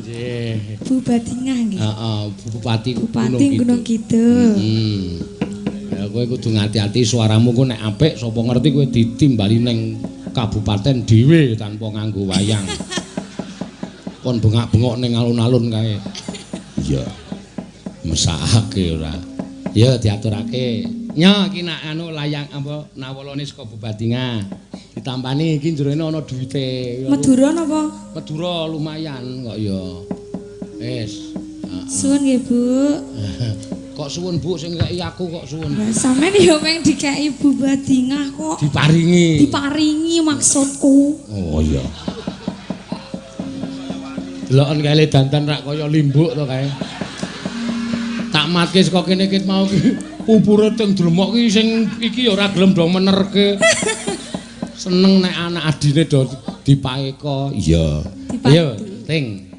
Nggih. Bu Badingah nggih. Heeh, Bupati Bupati Gunung Kidul. Ya kowe kudu ngati-ati suaramu ku nek apik sapa ngerti kowe ditimbali ning kabupaten dhewe tanpa nganggo wayang. Kon bengak-bengok ning alun-alun kae. Iya. Mesakake ora. Ya diaturake. Nya iki nak anu layang apa nawalane saka Bubadingah. Ditampani iki jerone ana duwite. Madura napa? Madura lumayan kok ya. Wis. Heeh. Suwun nggih, Bu. Kok suwun Bu sing ngeki aku kok suwun. Lah sampean ya meng dikeki Bu Badingah kok. Diparingi. Diparingi maksudku. Oh iya. Deloken kae le dandan rak kaya limbuk to kae. Tak matke saka kene ket mau ki pupure teng dlemok ki sing iki ya ora gelem do menerke. Seneng nek anak adine do dipaeka. Iya. Ayo, Ting.